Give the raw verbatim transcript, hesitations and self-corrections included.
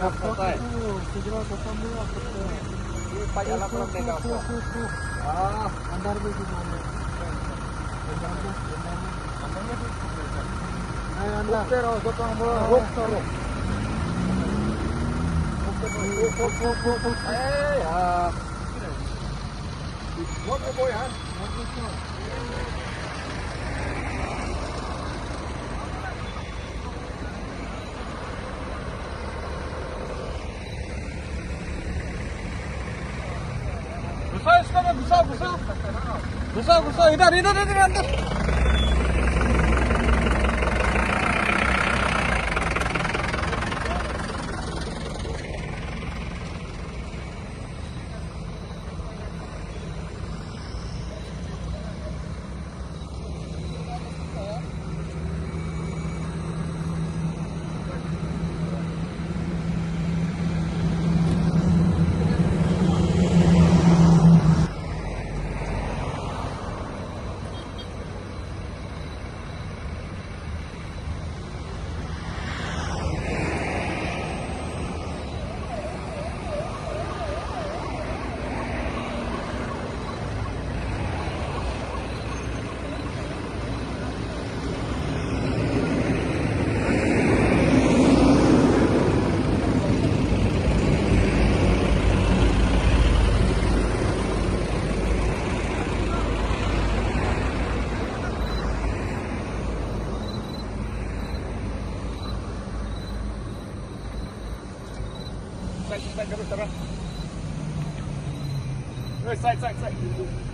ये पाई अलग अलग देगा आपको। हाँ। अंदर में भी जाना है। अंदर में, अंदर में भी। नहीं, अंदर। रुकते रहो, जो तो हम लोग रोक करो। रुक, रुक, रुक, रुक, रुक। ए यार। What the boy, huh? घुसाओ इसको, घुसाओ, घुसाओ। घुसाओ, घुसाओ, इधर, इधर, इधर, अंदर। Side, side, side, side. Hey, side, side, side.